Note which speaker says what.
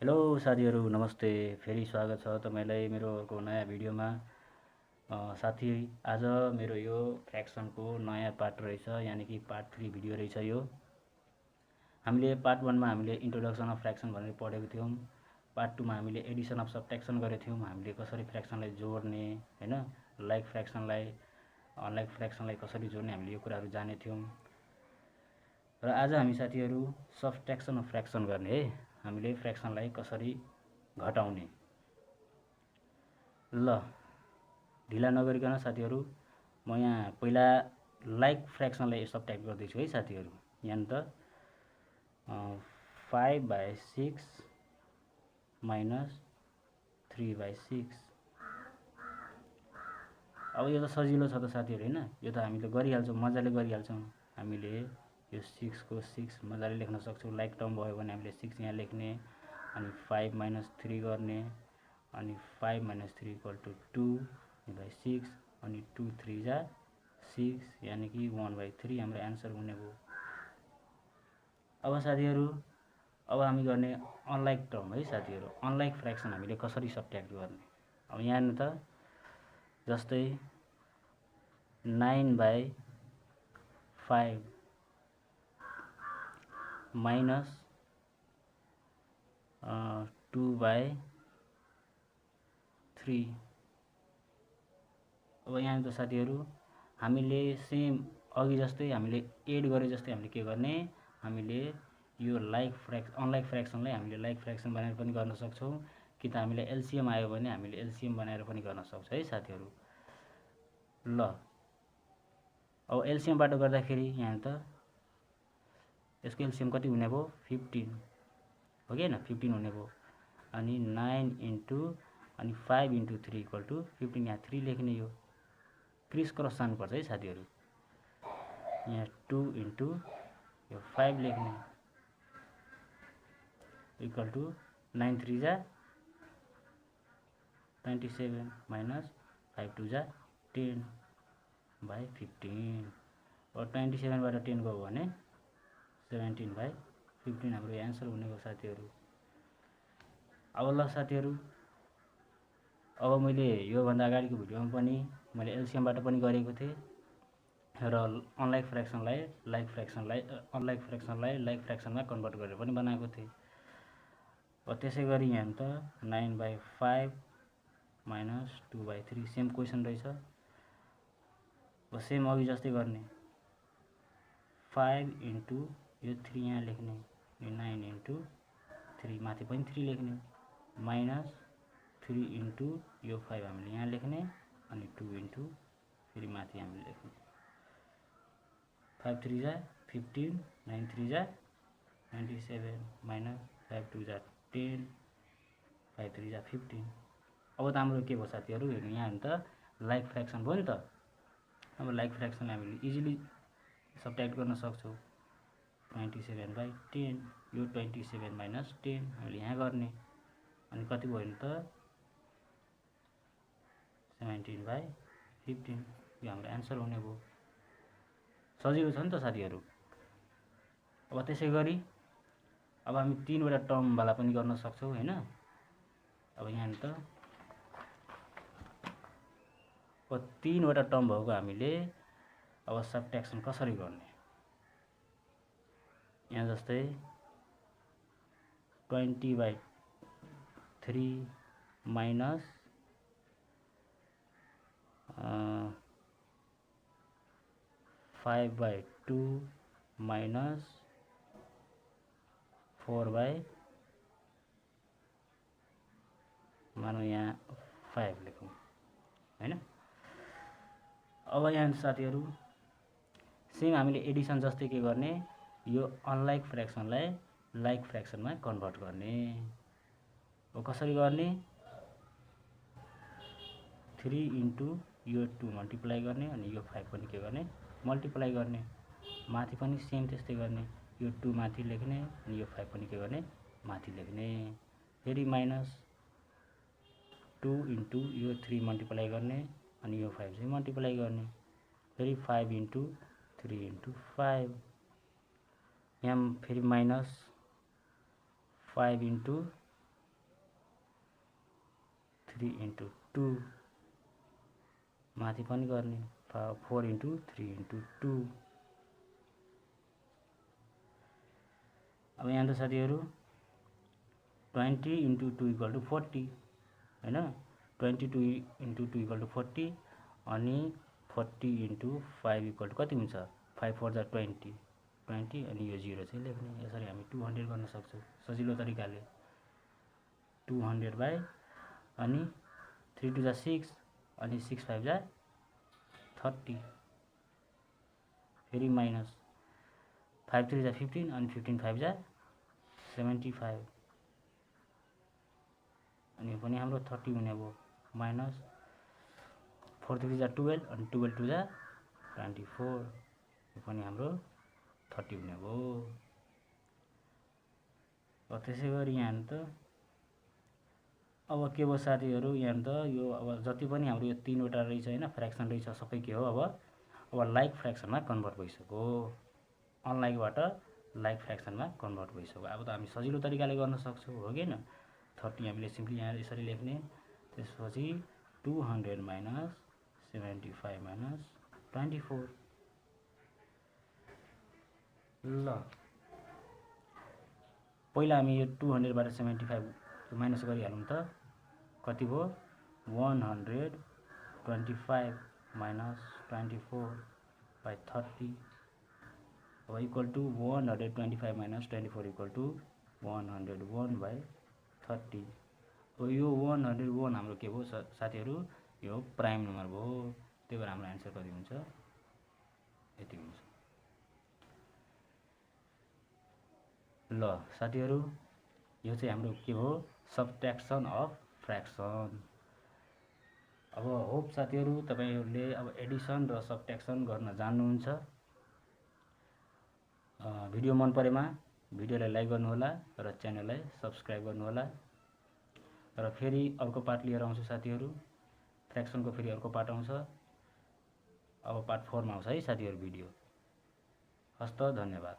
Speaker 1: Hello साथीहरू नमस्ते। फेरि स्वागत छ तपाईँलाई मेरो अर्को नयाँ भिडियोमा। साथी आज मेरो यो फ्र्याक्सनको नयाँ पार्ट रहेछ, यानि कि पार्ट 3 भिडियो रहेछ यो। हामीले पार्ट 1 मा हामीले इन्ट्रोडक्सन अफ फ्र्याक्सन भनेर पढेको थियौँ। पार्ट 2 मा हामीले एडिसन अफ सबट्र्याक्सन गरेको थियौँ। हामीले कसरी फ्र्याक्सनलाई जोड्ने हैन, लाइक फ्र्याक्सनलाई अनलाइक फ्र्याक्सनलाई कसरी जोड्ने हामीले यो कुराहरू जानेको थियौँ। र आज हामी साथीहरू सबट्र्याक्सन अफ फ्र्याक्सन गर्ने है, हामीले फ्र्याक्सनलाई कसरी घटाउने। ल ढिला नगरिकन साथीहरू म यहाँ पहिला लाइक फ्र्याक्सनलाई सबट्र्याक्ट गर्दैछु है साथीहरू। यहाँ त 5/6 - 3/6। अब यो त सजिलो छ त साथीहरू हैन, यो त हामीले गरिहाल्छौँ, मजाले गरिहाल्छौँ। हामीले यो 6 को 6 मजाले लेख्न सक्छौँ। लाइक टर्म भयो भने हामीले 6 यहाँ लेख्ने, अनि 5 - 3 गर्ने, अनि 5 - 3 = 2/6, अनि 2 3 जा 6, यानी कि 1/3 हाम्रो एन्सर हुने भयो। अब साथीहरू अब हामी गर्ने अनलाइक टर्म है साथीहरू। अनलाइक फ्र्याक्सन हामीले कसरी सबट्र्याक्ट गर्ने। अब यहाँ त जस्तै 9/5 - 2/3। अब यहाँ त साथीहरू हामीले सेम अघि जस्तै हामीले एड गरे जस्तै हामीले के गर्ने, हामीले यो अनलाइक फ्र्याक्सनलाई हामीले लाइक फ्र्याक्सन बनाएर पनि गर्न सक्छौँ, कि त हामीले एलसीएम आयो भने हामीले एलसीएम बनाएर पनि गर्न सक्छौँ है साथीहरू। ल अब एलसीएमबाट गर्दाखेरि यहाँ त यसको एलसीएम कति हुने भयो, 15 हो कि हैन, 15 हुने भयो। अनि 9 * अनि 5 * 3 = 15। यहाँ 3 लेख्ने, यो क्रिस क्रस जानुपर्छ है साथीहरू। यहाँ 2 * यो 5 लेख्ने = 9 3 जा 27 - 5 2 जा 10/15। और 27 बाट 10 गयो भने 17/15 हाम्रो एन्सर हुने भयो साथीहरू। अब ल साथीहरू, अब मैले योभन्दा अगाडिको भिडियोमा पनि मैले एलसीएमबाट पनि गरेको थिएँ, र अनलाइक फ्र्याक्सनलाई लाइक फ्र्याक्सनमा कन्भर्ट गरेर पनि बनाएको थिएँ। त्यसै गरी यहाँ त 9/5 - 2/3 सेम क्वेसन रहेछ। सेम अघि जस्तै गर्ने, 5 * यो 3 यहाँ लेख्ने, 9 * 3 माथि पनि 3 लेख्ने, -3 * यो 5 हामीले यहाँ लेख्ने, अनि 2 * फेरि माथि हामीले लेख्ने। 5 3 जा 15, 9 3 जा 97 - 5 2 जा 10, 5 3 जा 15। अब त हाम्रो के भयो साथीहरू, यहाँ त लाइक फ्र्याक्सन भयो नि त। अब लाइक फ्र्याक्सन हामीले इजिली सबट्र्याक्ट गर्न सक्छौँ। 27/10, यो 27 - 10 हामीले यहाँ गर्ने, अनि कति भयो त 17/15। यो हाम्रो एन्सर हुने भयो। सजिलो छ नि त साथीहरू। अब त्यसै गरी अब हामी 3 वटा टर्मवाला पनि गर्न सक्छौँ हैन। अब यहाँ त अब 3 वटा टर्म भएको हामीले अब सबट्र्याक्सन कसरी गर्ने। यहाँ जस्तै 20/3 - 5/2 - 4/, मानौँ यहाँ 5 लेखौँ हैन। अब यहाँ साथीहरू सेम हामीले एडिसन जस्तै के गर्ने, यो अनलाइक फ्र्याक्सनलाई लाइक फ्र्याक्सनमा कन्भर्ट गर्ने। अब कसरी गर्ने, 3 * यो 2 मल्टिप्लाई गर्ने, अनि यो 5 पनि के गर्ने, मल्टिप्लाई गर्ने। माथि पनि सेम त्यस्तै गर्ने, यो 2 माथि लेख्ने, अनि यो 5 पनि के गर्ने, माथि लेख्ने। फेरि -2 * यो 3 मल्टिप्लाई गर्ने, अनि यो 5 चाहिँ मल्टिप्लाई गर्ने। फेरि 5 * 3 * 5, यहाँ फेरि -5 * 3 into 2 माथि पनि गर्ने 4 into 3 into 2। अब यहाँ त साथीहरु 20 into 2 equal to 40 हैन 22 into 2 equal to 40 अनि 40 into 5 equal to कति हुन्छ 5 4 जा 20 20 अनि यो 0 चाहिँ लेख्ने। यसरी हामी 200 गर्न सक्छौं सजिलो तरिकाले 200 by अनि 3 2 जा 6 अनि 6 5 जा 30 फेरि माइनस 5 3 जा 15 अनि 15 5 जा 75 अनि यो पनि हाम्रो 30 हुने भयो माइनस 4 3 जा 12 अनि 12 2 जा 24 यो पनि हाम्रो 30 हुने भयो। अब त्यसैगरी यहाँ त अब के भयो साथीहरु यहाँ त यो अब जति पनि हाम्रो यो तीनवटा रहेछ हैन फ्र्याक्सन रहेछ सबै के हो अब लाइक फ्र्याक्सनमा कन्भर्ट भइसक्यो अनलाइकबाट लाइक फ्र्याक्सनमा कन्भर्ट भइसक्यो। अब त हामी सजिलो तरिकाले गर्न सक्छौं हो किन 30 हामीले सिम्पली यहाँ यसरी लेख्ने त्यसपछि 200 minus 75 minus 24 ल पहिला हामी यो 200 बाट 75 माइनस गरिहालौं त कति भयो 125 minus 24 by 30 अब equal to 125 minus 24 equal to 101 by 30। अब यो 101 हाम्रो के भयो साथीहरु यो प्राइम नम्बर भयो त्यही भएर हाम्रो आन्सर कति हुन्छ यति हुन्छ। ल साथीहरु यो चाहिँ हाम्रो के हो सबट्र्याक्सन अफ फ्र्याक्सन। अब होप साथीहरु तपाईहरुले अब एडिसन र सबट्र्याक्सन गर्न जान्नुहुन्छ। भिडियो मन परेमा भिडियोलाई लाइक गर्नु होला र च्यानललाई सब्स्क्राइब गर्नु होला र फेरि अर्को पार्ट लिएर आउँछु साथीहरु फ्र्याक्सनको फेरि अर्को पार्ट आउँछ। अब पार्ट 4 मा आउँछ है साथीहरु भिडियो। हस्त धन्यवाद।